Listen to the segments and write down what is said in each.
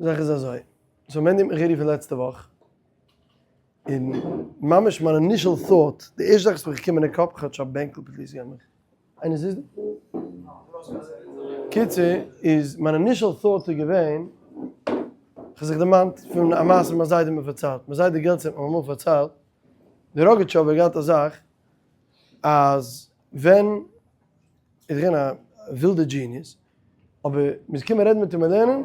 זאך איז אזוי, so מענדי האט מיך גערופן לעצטע וואך, און ממש מיין initial thought, די ערשטע זאך וואס מיך געקומען אין קאפ, כאטש א בענקל please געב מיך, איינער זיצט דא? קיצור, איז מיין initial thought איז געווען, כ'האב זיך דערמאנט פון א מעשה מיין זיידע האט מיר פארציילט, מיין זיידע געלצער האט מיר אמאל פארציילט, דער ראגאטשאווער האט געהאט א זאך, אז ווען איז געווען א ווילדע genius, אבער מ'איז געקומען רעדן מיט אים אין לערנען,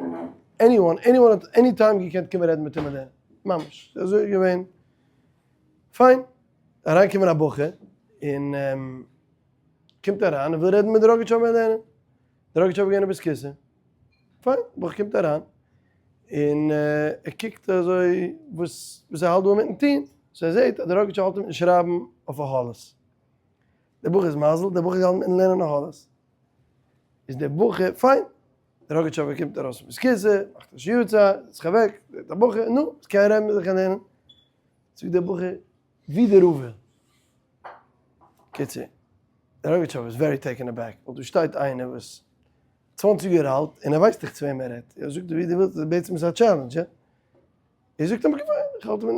anyone, anyone האט any time געקענט קומען רעדן מיט אים אין לערנען, ממש, אזוי איז געווען, פיין, אריינגעקומען א בחור, און קומט אריין און וויל רעדן מיט די ראגאטשאווער אין לערנען, די ראגאטשאווער איז געווען אין בית כסא, פיין, בחור קומט אריין, און ער קוקט אזוי וואס וואס ער האלט דא אינמיטן טון, so ער זעט אז די ראגאטשאווער האלט אינמיטן שרייבן אויף א האלעס, דער בחור איז מזל, דער בחור איז געהאלטן אינמיטן לערנען א האלעס. איז דער בחור, פיין, דער ראגאטשאווער קומט ארויס פון בית כסא, מאכט א שיעור צייט, זעצט זיך אוועק, זעט א בחור, נו, עס קען רעדן מיט זיך און לערנען. זאגט דער בחור, ווי דער רב וויל. קיצור, דער ראגאטשאווער איז very taken aback, ווייל דא שטייט איינער וואס צוואנציג יאר אלט און ער ווייסט דאך צו וועם ער רעדט. ער זאגט ווי דו ווילסט, בעצם איז עס א challenge, הא? ער זאגט אים, okay, איך האלט מיט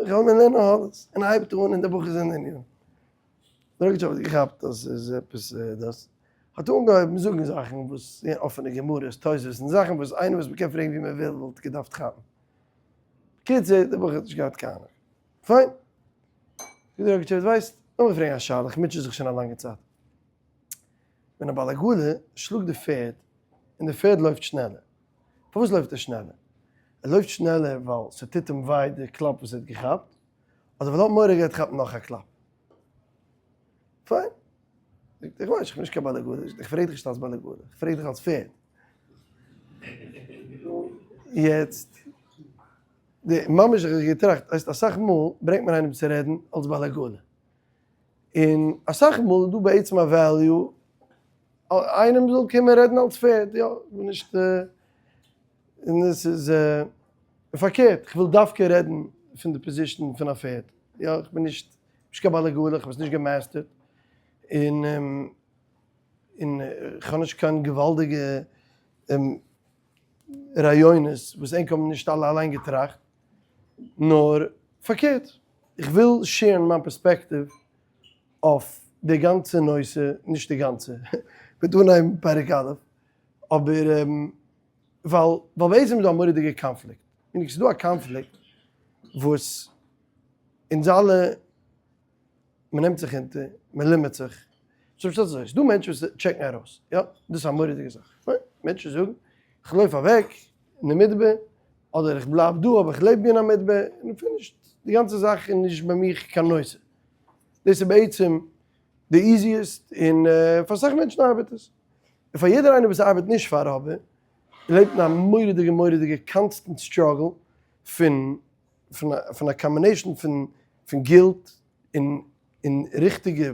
לערנען אלעס, און ער הייבט אן און דער בחור איז אין ענין. דער ראגאטשאווער האט געכאפט אז ס'איז עפעס דאס, האט אנגעהויבן זאגן זאכן וואס אפענע גמרות, תוספות, און זאכן וואס איינער וואס מ'קען פרעגן ווי מ'וויל וואלט געדארפט כאפן. בקיצור, דער בחור האט נישט געהאט קיין אהנונג. פיין. זאגט דער ראגאטשאווער, ווייסט, לאמיר פרעגן א שאלה, איך מוטשע זיך שוין א לאנגע צייט. ווען א בעל עגלה שלאגט די פערד און די פערד לויפט שנעלער, פארוואס לויפט ער שנעלער? ער לויפט שנעלער ווייל ס'טוט אים וויי די קלאפ וואס ער האט געכאפט, אדער ווייל ער האט מורא ער גייט כאפן נאך א קלאפ? פיין. זאגט ער, איך ווייס, איך בין נישט קיין בעל עגלה, איך פרעג דיך נישט אלס בעל עגלה, איך פרעג דיך אלס פערד. יעצט, די ממש איך האב געטראכט, הייסט אסאך מאל ברענגט מען איינעם צו רעדן אלס בעל עגלה, און אסאך מאל איז דא בעצם א value איינעם זאל קומען רעדן אלס פערד, יא, כ'בין נישט, און עס איז פארקערט, איך וויל דווקא רעדן פון די position פון א פערד, יא, איך בין נישט נישט קיין בעל עגלה, איך האב עס נישט גע master ט, און און איך האב נישט קיין געוואלדיגע רעיונות וואס ענק האבן נישט אלע אליין געטראכט, נאר פארקערט, איך וויל share ן מיין פערספעקטיוו אויף די גאנצע נושא, נישט די גאנצע, מ'וועט אנהייבן פרק א', אבער ווייל ווייל בעצם איז דא א מורא'דיגע קאנפליקט, און ס'איז דא א קאנפליקט וואס אונז אלע, מ'נעמט זיך אונטער, מ'לימד'ט זיך, ס'איז פשוט אזוי, ס'איז דא מענטשן וואס check ן ארויס, יא, דאס איז א מורא'דיגע זאך, מענטשן זאגן, כ'לויף אוועק אין די מדבר, אדער איך בלייב דא אבער איך לעב ווי אין א מדבר, און finished, די גאנצע זאך איז נישט ביי מיך קיין נושא. דאס איז בעצם די easiest און פאר אסאך מענטשן ארבעט עס. און פאר יעדער איינער וואס ארבעט נישט פאר אבער לעבט אין א מורא'דיגע מורא'דיגע constant struggle פון פון א combination פון פון guilt און און ריכטיגע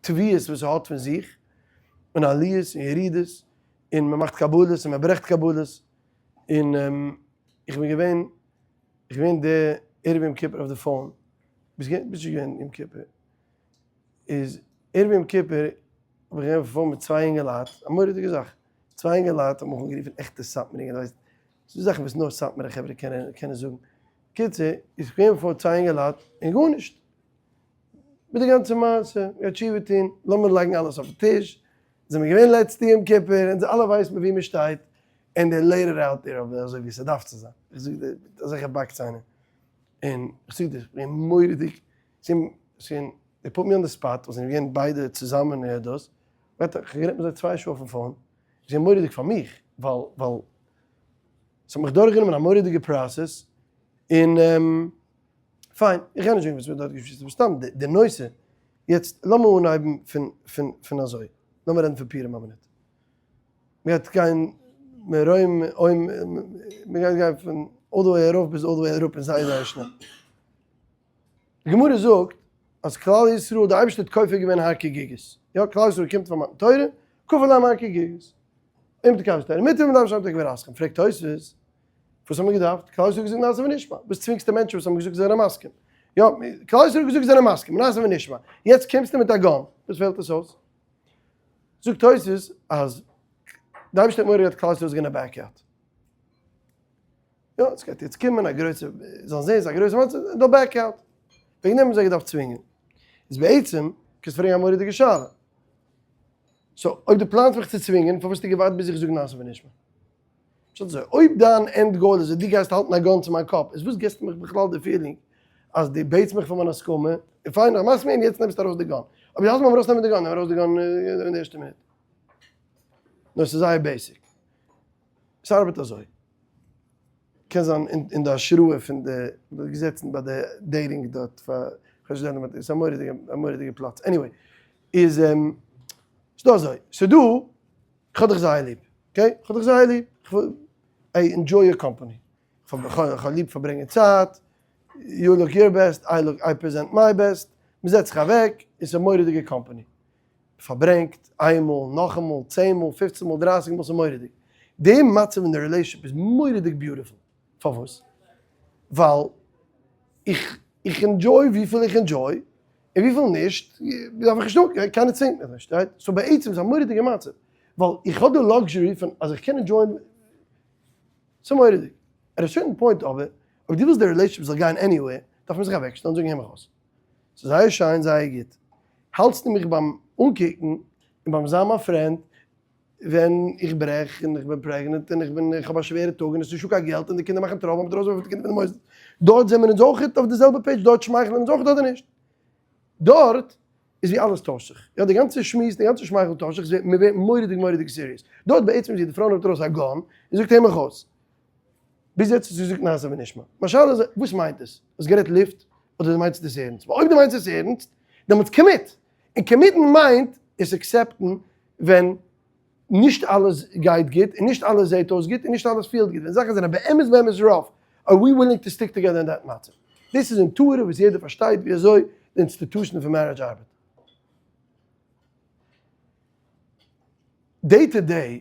תביעות וואס ער האט פון זיך, און עליות און ירידות, און מען מאכט קבלות און מען ברעכט קבלות, און איך בין געווען איך בין געווען די ערב יום כיפור אויף די phone, ביסט געווען ביסט נישט געווען יום כיפור, איז ערב יום כיפור האב איך געווען אויף די phone מיט צוויי אינגעלייט, א מורא'דיגע זאך, צוויי אינגעלייט האבן מיך אנגערופן עכטע סאטמאר אינגעלייט, ס'דא זאכן וואס נאר סאטמארע חברה קענען קענען זאגן, קיצור איז געווען אויף phone צוויי אינגעלייט און גארנישט, מיט די גאנצע מעשה, מ'גייט תשובה טון, לאמיר לייגן אלעס אויפן טיש, זעמיר געווען לעצטע יום כיפור, אונז אלע ווייסן מיר ווי מ'שטייט, און די לערער האלט איר אבער אזוי ווי ס'דארף צו זיין, איך זאג דיר, מיט אזעלכע באק ציינער, און איך זאג דיר, איך בין מורא'דיג, ס'איז, they put me on the spot, וואס זענען געווען ביידע צוזאמען און דאס, איך האב גערעדט מיט זיי צוויי שעה אויפן phone, איז געווען מורא'דיג פאר מיך, ווייל, ווייל, ס'האט מיך דורכגענומען א מורא'דיגע process, און פיין, איך גיי נישט זאגן וואס מ'האט דארט געשמועסט, אבער סתם די נושא, יעצט לאמיר אנהייבן פון פון פון אזוי, לאמיר רעדן פון פורים א מינוט. מ'גייט גיין מרוים אוים, מ'גייט גיין פון all the way ארויף ביז all the way אראפ און זייער זייער שנעל. די גמרא זאגט אז כלל ישראל, די אייבערשטער האט כופה געווען הר כגיגית, יא, כלל ישראל קומט פאר מתן תורה, כפה עליהם הר כגיגית. אם תקבלו תורה מוטב מדם שם תקבר אסכם, פרעגט תוספות, וואס האט מען געדארפט? כלל ישראל האט געזאגט נעשה ונשמע, וואס צווינגסטו מענטשן וואס האבן געזאגט זיי זענען מסכים? יא, כלל ישראל האט געזאגט זיי זענען מסכים, נעשה ונשמע, יעצט קומסטו מיט א gun, וואס פעלט עס אויס? זאגט תוספות אז די אייבערשטער האט מורא געהאט כלל ישראל איז gonna back out. יא, עס גייט יעצט קומען א גרויסע, זאלן זען ס'איז א גרויסע מצב, they'll back out. וועגן דעם האבן זיי געדארפט צווינגען. איז בעצם, קענסט פרעגן א מורא'דיגע שאלה. so, אויב דו פלאנסט מיך צו צווינגען, פארוואס האסטו געווארט ביז איך זאג נעשה ונשמע? פשט אזוי, אויב דיין end goal איז אז דו גייסט האלטן א gun צו מיין קאפ, איז וואס געסטו מיך בכלל די feeling אז דו בעטסט מיך פאר מיין הסכמה, און פיין, איך מאך מיר און יעצט נעמסטו ארויס די gun. אויב דו האלסט ביים ארויסנעמען די gun, נעם ארויס די gun אין די ערשטע מינוט. נאר ס'איז זייער basic. ס'ארבעט אזוי. קען זיין אין די השראה פון די געזעצן ביי די dating דארט פאר כ'ווייס נישט ווען ס'איז א מורא'דיגע א מורא'דיגע פלאץ. anyway, איז ס'דא אזוי, ס'דא, כ'האב דיך זייער ליב, okay? כ'האב דיך זייער ליב, כ'וויל, I enjoy your company. כ'האב ליב פארברענגען צייט, you look your best, I look, I present my best, מ'זעצט זיך אוועק, און ס'איז א מורא'דיגע קאמפאני. פארברענגט, איינמאל, נאכאמאל, צען מאל, פופצן מאל, דרייסיג מאל, ס'איז מורא'דיג. די מצב אין די relationship איז מורא'דיג beautiful. פארוואס? ווייל איך איך enjoy וויפיל איך enjoy, און וויפיל נישט, דארף איך נישט טון, קיינער צווינגט מיך נישט, right? so בעצם איז א מורא'דיגע מצב, ווייל איך האב די luxury פון אז איך קען enjoy ען, ס'איז מורא'דיג. at a certain point אבער, אויב דו ווילסט די relationship זאל גיין anywhere, דארף מען זיך אוועקשטעלן און זאגן הער מיך אויס, ס'איז זייער שיין, זייער גוט, האלטסטו מיך ביים אנקוקן און ביים זיין מיין friend ווען איך ברעך און איך בין pregnant און איך בין איך האב א שווערע טאג און עס איז נישטא קיין געלט און די קינדער מאכן trouble מ'וועט ארויסווארפן די קינדער פון די מוסדות, דארט זעמיר אונז אויכעט אויף די זעלבע page, דארט שמייכלען אונז אויכעט אדער נישט? דארט איז ווי אלעס טוישט זיך, יא די גאנצע שמועס, די גאנצע שמייכל טוישט זיך, מען ווערט מורא'דיג מורא'דיג serious, דארט בעצם איז ווי די פרוי נעמט ארויס א gun און זאגט הער מיך אויס, ביז יעצט האסטו געזאגט נעשה ונשמע, מיין שאלה איז וואס מיינט עס? האסט גערעדט לופט אדער דו מיינסט עס ערנסט? ווייל אויב דו מיינסט עס ערנסט דעמאלטס commit, און commit ן מיינט עס accept ן ווען נישט אלעס גייט גוט און נישט אלעס זעט אויס גוט און נישט אלעס פילט גוט, ווען זאכן זענען באמת באמת rough, are we willing to stick together אין that מצב? דאס איז intuitive וואס יעדער פארשטייט ווי אזוי די institution פון marriage ארבעט. day to day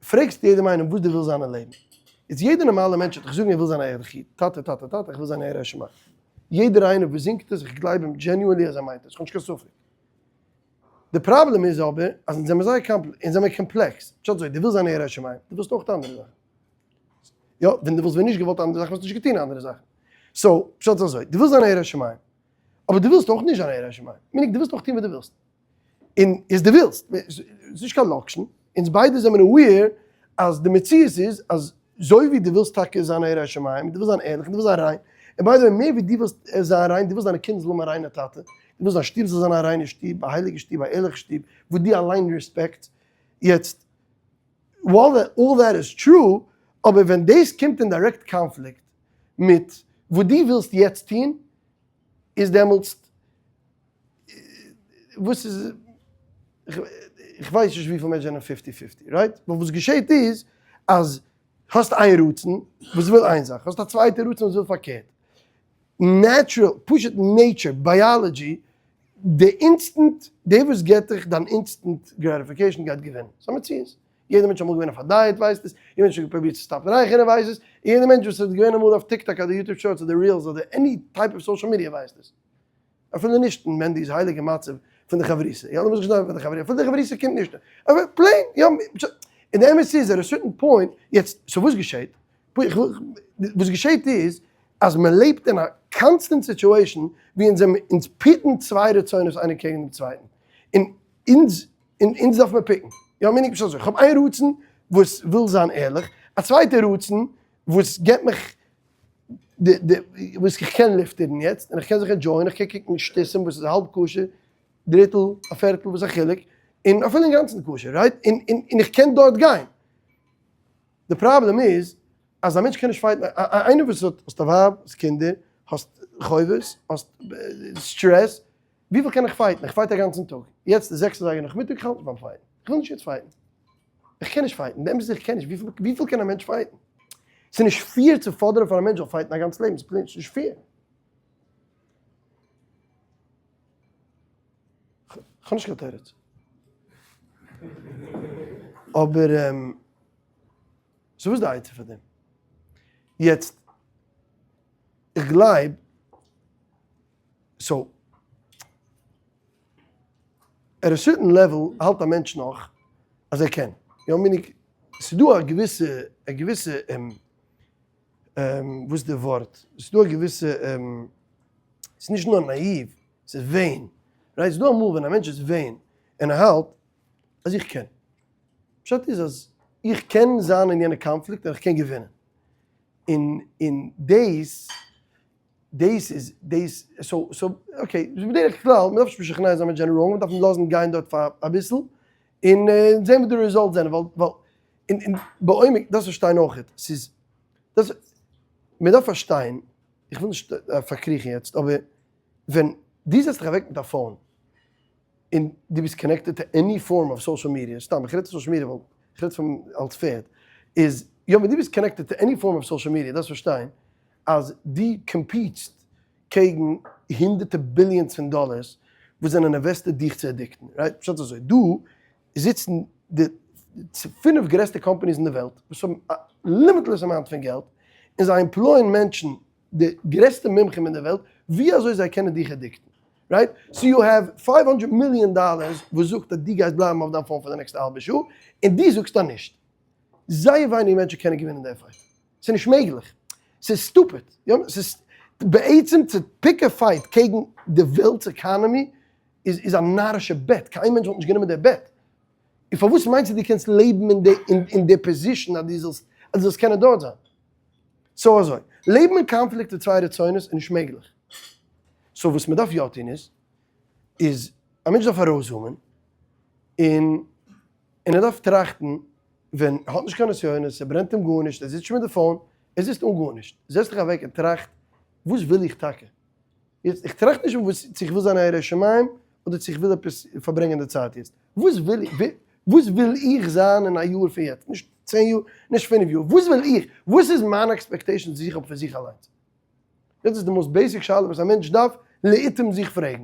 פרעגסט יעדעם איינעם וואס דו ווילסט זיין אין לעבן, איז יעדער נארמאלער מענטש וועט דיך זאגן ער וויל זיין א ערליכע איד, טאטע טאטע טאטע איך וויל זיין א ירא שמים. יעדער איינער וואס זינגט עס, איך גלייב אים genuinely אז ער מיינט עס, איך האב נישט קיין ספק. די פראבלעם איז אבער אז אונז זעמיר זייער אונז זעמיר קאמפלעקס. פשט אזוי, דו ווילסט זיין א ירא שמים, דו ווילסט אויך אנדערע זאכן. יא, ווען דו וואלסט ווען נישט געוואלט אנדערע זאכן וואלסטו נישט געטון אנדערע זאכן. so, פשט איז אזוי, דו ווילסט זיין א ירא שמים, אבער דו ווילסט אויך נישט זיין א ירא שמים. מיניג דו ווילסט אויך טון וואס דו ווילסט. און איז דו ווילסט, ס'איז נישט קיין לאקשן, אונז ביידע זעמיר aware אז די מציאות איז אז זוי ווי דו ווילסט טאקע זיין א ירא שמים, דו ווילסט זיין ערליך, דו ווילסט זיין ריין, און by the way מער ווי דו ווילסט זיין ריין, דו ווילסט דיינע קינדער זאלן האבן א ריינע טאטע, דו ווילסט דיין שטוב זאל זיין א ריינע שטוב, א הייליגע שטוב, א ערליכע שטוב, וואס דו אליין respect, יעצט, while all that is true, אבער ווען דאס קומט אין direct קאנפליקט מיט וואס דו ווילסט יעצט טון, איז דעמאלטסט וואס איז, איך ווייס נישט וויפיל מענטשן זענען fifty fifty, right? ווייל וואס געשעט איז אז האסט איין רצון וואס וויל איין זאך, האסט א צווייטע רצון וואס וויל פארקערט. natural, פשוט nature, biology, די instant, די וואס געט דיך דיין instant gratification גייט געווינען. ס'איז א מציאות. יעדער מענטש אמאל געווען אויף א diet ווייסט עס, יעדער מענטש האט געפרובירט צו stop ן רייכערן ווייסט עס, און יעדער מענטש וואס איז געווען אמאל אויף TikTok אדער YouTube Shorts אדער Reels אדער any type of social media ווייסט עס. אפילו נישט אין מענדי'ס הייליגע מצב פון די חברותא, יא לאמיר זיך נישט נארן פון די חברותא, אפילו די חברותא קומט נישט, אבער plain, יא, און די אמת איז at a certain point, יעצט, so וואס געשעט? וואס געשעט איז אז מען לעבט אין א constant situation ווי אונז זעמיר אונז pit ן צוויי רצונות איינער קעגן דעם צווייטן, און אונז און אונז דארף מען pick ן, יא מיינט נישט אזוי, כ'האב איין רצון וואס וויל זיין ערליך, א צווייטע רצון וואס געבט מיך די די וואס איך קען לופטערן יעצט און איך קען זיך enjoy ען, איך קען קוקן שטותים וואס איז האלב כשר, דריטל, א פערטל, וואס א חילוק, און אפילו אינגאנצן כשר, right? און און און איך קען דארט גיין. די פראבלעם איז אז א מענטש קען נישט fight ן, איינער וואס האט, האסט א ווייב, האסט קינדער, האסט חובות, האסט סטרעס, וויפיל קען איך fight ן? איך fight א גאנצן טאג, יעצט איז זעקס אזייגער נאכמיטאג, איך האלט נישט ביים fight ן, איך וויל נישט יעצט fight ן, איך קען נישט fight ן, באמת איך קען נישט, וויפיל קען א מענטש fight ן? ס'איז נישט fair צו פאדערן פאר א מענטש זאל fight ן א גאנץ לעבן, ס'איז plain נישט fair. כ'האב נישט קיין תירוץ. אבער so וואס איז די עצה פאר דעם? יעצט, איך גלייב, so, at a certain level האלט א מענטש נאך אז ער קען. יא מיניג, ס'איז דא א געוויסע, א געוויסע. וואס איז די ווארט? ס'איז דא א געוויסע, ס'איז נישט נאר נאאיוו, ס'איז vain. Right? ס'איז דא אמאל ווען א מענטש איז vain און ער האלט אז איך קען. פשט איז אז איך קען זיין אין יענע קאנפליקט און איך קען געווינען. און און דאס דאס איז דאס so so okay בדרך כלל מ'דארף נישט משכנע זיין מיט זענען wrong מ'דארף אים לאזן גיין דארט פאר אביסל און זען וואס די results זענען ווייל ווייל און און בעומק דארפסט פארשטיין אויכעט ס'איז דאס מ'דארף פארשטיין איך וויל נישט פארקריכן יעצט אבער ווען דו זעצט דיך אוועק מיט א phone און דו ביסט connected to any form of social media, סתם איך רעד פון social media ווייל איך רעד פון אלס פערד, איז יא ווען דו ביסט connected to any form of social media דארפסט פארשטיין אז דו compete סט קעגן הונדערטער billions פון דאלערס וואס זענען invested דיך צו addict ן, right? פשט איז אזוי, דא זיצן די פינף גרעסטע companies אין די וועלט וואס האבן א limitless amount פון געלט און זיי employ ען מענטשן די גרעסטע מומחים אין די וועלט ווי אזוי זיי קענען דיך addict ן, right? So you have 500 מיליאן דאלערס וואס זאגט אז דו גייסט בלייבן אויף דיין phone פאר די נעקסטע האלבע שעה, און דו זאגסט אז נישט. זייער ווייניג מענטשן קענען געווינען די fight. ס'איז נישט מעגליך. ס'איז stupid. יא, ס'איז בעצם צו pick א fight קעגן די וועלט'ס economy איז איז א נארישע bet. קיין מענטש וואלט נישט גענומען די bet. און פארוואס מיינסטו דו קענסט לעבן אין די אין די position אז דו זאלסט אז דו זאלסט קענען דארט זיין? So אזוי, לעבן אין קאנפליקט מיט צוויי רצונות איז נישט מעגליך. So וואס מען דארף יא טון איז, איז א מענטש דארף ארויס zoom ען, און און ער דארף טראכטן, ווען ער האט נישט קיין נסיונות, ס'ברענט אים גארנישט, ער זיצט שוין מיט די phone, ער זיצט אן גארנישט, זעץ דיך אוועק און טראכט, וואס וויל איך טאקע? יעצט, איך טראכט נישט וואס, צו איך וויל זיין א ירא שמים, אדער צו איך וויל עפעס פארברענגען די צייט יעצט. וואס וויל איך, וואס וויל איך זיין אין א יאר פון יעצט? נישט 10 יאר, נישט 5 יאר, וואס וויל איך? וואס איז מיין expectation צו זיך האבן פון זיך אליינס? דאס איז די most basic שאלה וואס א מענטש דארף לעיתים זיך פרעגן.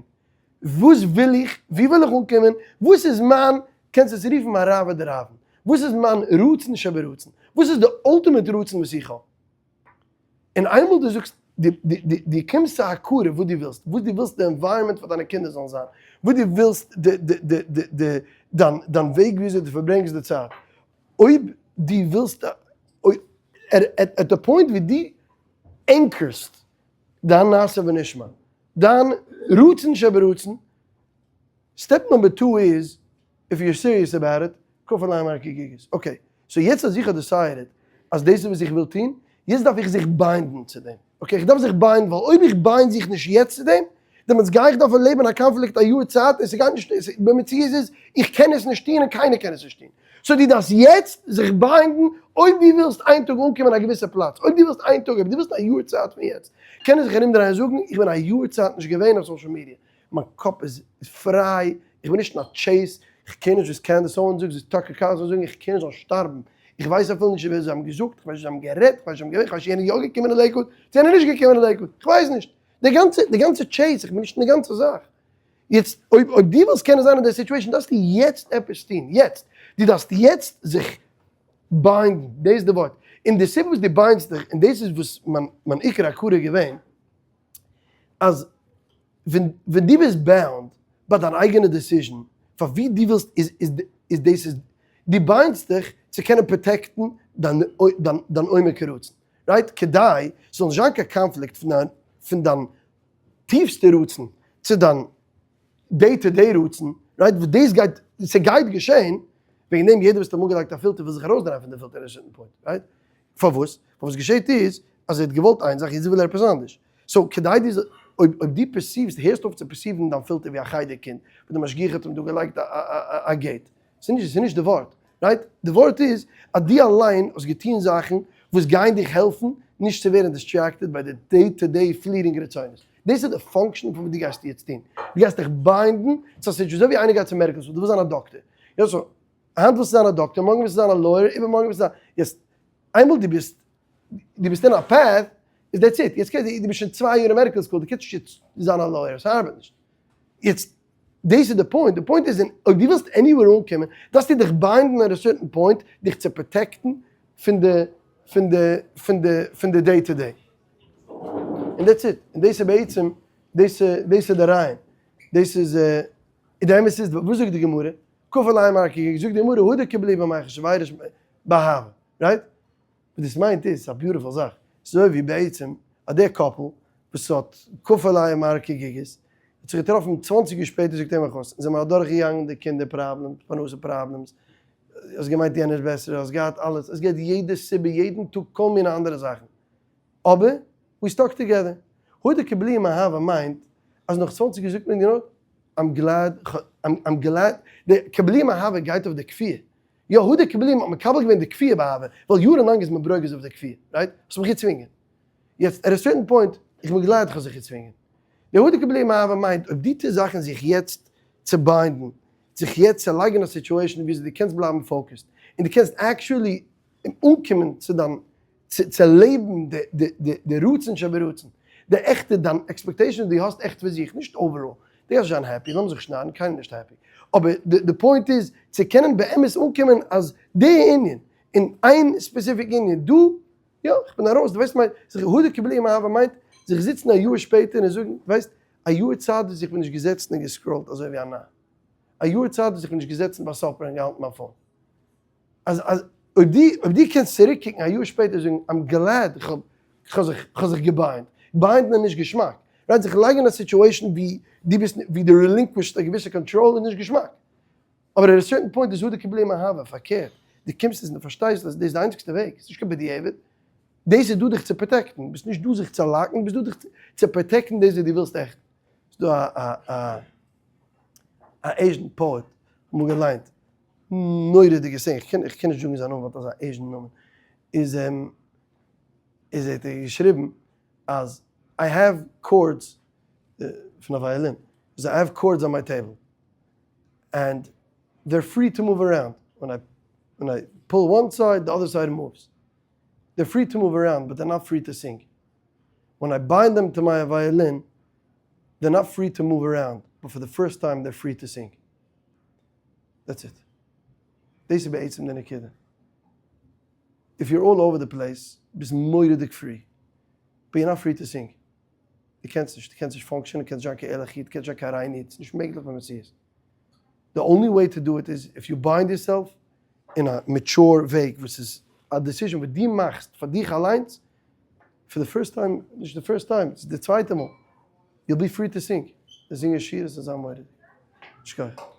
וואס וויל איך? ווי וויל איך אנקומען? וואס איז מיין, קענסט עס רופן מיין רעוא דרעוין? וואס איז מיין רצון שברצון? וואס איז די ultimate רצון וואס איך האב? און איינמאל דו זאגסט, דו קומסט צו הכרה וואס דו ווילסט, וואס דו ווילסט די environment פאר דיינע קינדער זאלן זיין, וואס דו ווילסט דיין וועג וויאזוי דו פארברענגסט די צייט, אויב דו ווילסט, at the point ווי דו anchor סט דיין נעשה ונשמע, דיין רצון שברצון, step number two איז, if you're serious about it, קויף אליין מרקי גיגעס. Okay, so יעצט אז איך האב decided אז דאס איז וואס איך וויל טון, יעצט דארף איך זיך bind ן צו דעם. Okay, איך דארף זיך bind ן, ווייל אויב איך bind זיך נישט יעצט צו דעם, דעמאלטס גיי איך דארפן לעבן אין א קאנפליקט א יאר צייט, און ס'גייט נישט, במציאות איז, איך קען עס נישט טון און קיינער קען עס נישט טון. So דו דארפסט יעצט זיך bind ן אויב דו ווילסט איין טאג אנקומען א געוויסע פלאץ, אויב דו ווילסט איין טאג, אויב דו ווילסט א יאר צייט פון יעצט, קענען זיך ארומדרייען און זאגן, איך בין א יאר צייט נישט געווען אויף social media, מיין קאפ איז פריי, איך בין נישט אין א chase, איך care נישט וואס קענדעס אווענס זאגט, וואס טאקער קארלסאן זאגן, איך care נישט זאלן שטארבן, איך ווייס אפילו נישט ווער זיי האבן געזאגט, איך ווייס נישט זיי האבן גערעדט, איך ווייס נישט זיי האבן געווען, איך ווייס נישט יענער איז יא געקומען אין לעיקוואד, צו יענער איז נישט געקומען אין לעיקוואד, איך ווייס נישט, די גאנצע, די גאנצע chase, איך בין נישט אין די גאנצע זאך. יעצט, אויב אויב דו ווילסט קענען זיין אין די situation דארפסטו יעצט עפעס טון, יעצט, דו דארפסט יעצט זיך bind ן, דאס איז די ווארט, און די סיבה וואס דו bind סט דיך, און דאס איז וואס מיין מיין עיקר הכרה איז געווען, אז ווען ווען דו ביסט bound ביי דיין אייגענע decision פאר ווי דו ווילסט איז איז איז דאס איז דו bind סט דיך צו קענען protect ן דיין דיין דיין עומק הרצון right כדי ס'זאל נישט זיין קיין קאנפליקט פון דיין פון דיין טיפסטע רצון צו דיין day to day רצון right וואס דאס גייט ס'גייט געשען וועגן דעם יעדער וואס האט אמאל געלייגט א פילטער וויל זיך ארויסדרייען פון די פילטער at a certain point right פארוואס? ווייל וואס געשעט איז אז ער האט געוואלט איין זאך יעצט וויל ער עפעס אנדערש. So כדי דו זאלסט, אויב אויב דו perceive סט, הערסט אויף צו perceive ן דיין פילטער ווי א חדר קינד, וואס די משגיח האט אים דא געלייגט א א א gate. ס'איז נישט, ס'איז נישט די ווארט. Right? די ווארט איז אז דו אליין האסט געטון זאכן וואס גייען דיך העלפן נישט צו ווערן distracted ביי די day to day fleeting רצונות. דאס איז די function פון וואס דו גייסט יעצט טון. דו גייסט דיך bind ן צו א situation, אזוי ווי איינער גייט צו medical school, דו ווילסט זיין א דאקטער. יא so, היינט ווילסטו זיין א דאקטער, מארגן ווילסטו זיין א lawyer, איבערמארגן ווילסטו זיין, יעצט, איינמאל דו ביסט, דו ביסט אין א path, איז that's it, יעצט קענסטו, דו ביסט שוין 2 יאר אין medical school, דו קענסט נישט יעצט זיין א lawyer, ס'ארבעט נישט. יעצט, דאס איז די point, די point איז, אויב דו ווילסט anywhere אנקומען, דארפסטו דיך bind ן at a certain point, דיך צו protect ן פון די, פון די, פון די, פון די day to day. און that's it, און דאס איז בעצם, דאס איז, דאס איז די רעיון, דאס איז, די אמת איז, וואס זאגט די גמרא? כפה עליהם הר כגיגית, זאגט די גמרא, הדר קיבלוה בימי אחשורוש באהבה, right? וואס דאס מיינט איז, ס'איז א beautiful זאך. אזוי ווי בעצם אז דער couple וואס האט כפל מארקע גיגעס האט זיך געטראפן 20 יאר שפעטער, זאגט ער מיך אויס, זענען מיר אדורכגעגאנגען די קינדער problems, פרנסה problems, האסט געמיינט יענער איז בעסער, האסט געהאט אלעס, עס געהט יעדע סיבה, יעדן טאג כל מיני אנדערע זאכן, אבער we stuck together. הודה קבלי עם אהבה מיינט אז נאך 20 יאר זאגט מען, you know, I'm glad, I'm glad, די קבלי עם אהבה גייט אויף די כפייה. יא, הודה קבלי האט מקבל געווען די כפייה באהבה, ווייל יארן לאנג איז מען ברוגז אויף די כפייה, right? האסט מיך געצווינגען. יעצט, at a certain point, איך בין glad איך האב זיך געצווינגען. די הודה קבלי עם אהבה מיינט, אויב דו טוסט זאכן זיך יעצט צו bind ן, זיך יעצט צו לייגן אין א situation וויאזוי דו קענסט בלייבן focused, און דו קענסט actually אנקומען צו דיין, צו לעבן די רצון שברצון, די עכטע דיין expectation דו האסט עכט פאר זיך, נישט overall, דו גייסט זיין happy, לאמיר זיך שניידן, קיינער נישט happy, אבער די point איז צו קענען באמת אנקומען אז די ענין, אין איין specific ענין, דא, יא, איך בין ארויס, דו ווייסט מיין, זיך הודה קבלי עם אהבה מיינט, זיך זיצן א יאר שפעטער און זאגן, ווייסט, א יאר צייט וואס איך בין נישט געזעצן און גע scroll ט אזוי ווי א נאר, א יאר צייט וואס איך בין נישט געזעצן ביי supper און געהאלטן מיין phone. אז אז אויב דו אויב דו קענסט צוריק קוקן א יאר שפעטער זאגן I'm glad איך האב איך האב זיך איך האב זיך גע bind ט, bind ן איז נישט געשמאק, right זיך לייגן אין א situation ווי דו ביסט ווי דו relinquish ט א געוויסע קאנטראל איז נישט געשמאק, אבער at a certain point איז הודה קבלי עם אהבה, פארקערט, דו קומסט עס און דו פארשטייסט אז דאס איז די איינציגסטע וועג, ס'איז נישט קיין בדיעבד, דאס איז דא דיך צו protect ן, ביסט נישט דא זיך צו lock ן, ביסט דא דיך צו protect ן דאס וואס דו ווילסט עכט. ס'איז דא א א א Asian poet, אמאל געליינט, מורא'דיגע saying, איך קען איך קען נישט זאגן זיין נאמען ווייל האט אזא Asian נאמען, איז איז האט ער געשריבן אז I have cords, פון א violin, איז I have cords on my table, and they're free to move around, when I when I pull one side the other side moves, they're free to move around but they're not free to sing, when I bind them to my violin they're not free to move around but for the first time they're free to sing. That's it. דאס איז בעצם די נקודה. If you're all over the place, ביסט מורא'דיג free. But you're not free to sing. דו קענסט נישט, דו קענסט נישט function ען, דו קענסט נישט זיין קיין ערליכע איד, דו קענסט נישט זיין קיין ריינע איד, ס'איז נישט מעגליך במציאות. The only way to do it is if you bind yourself אין א mature וועג וואס איז א decision וואס דו מאכסט פאר דיך אליינס, for the first time, נישט די first time, ס'איז די צווייטע מאל, you'll be free to sing. די זינגען שירות איז זיין מורא'דיג. שכוח.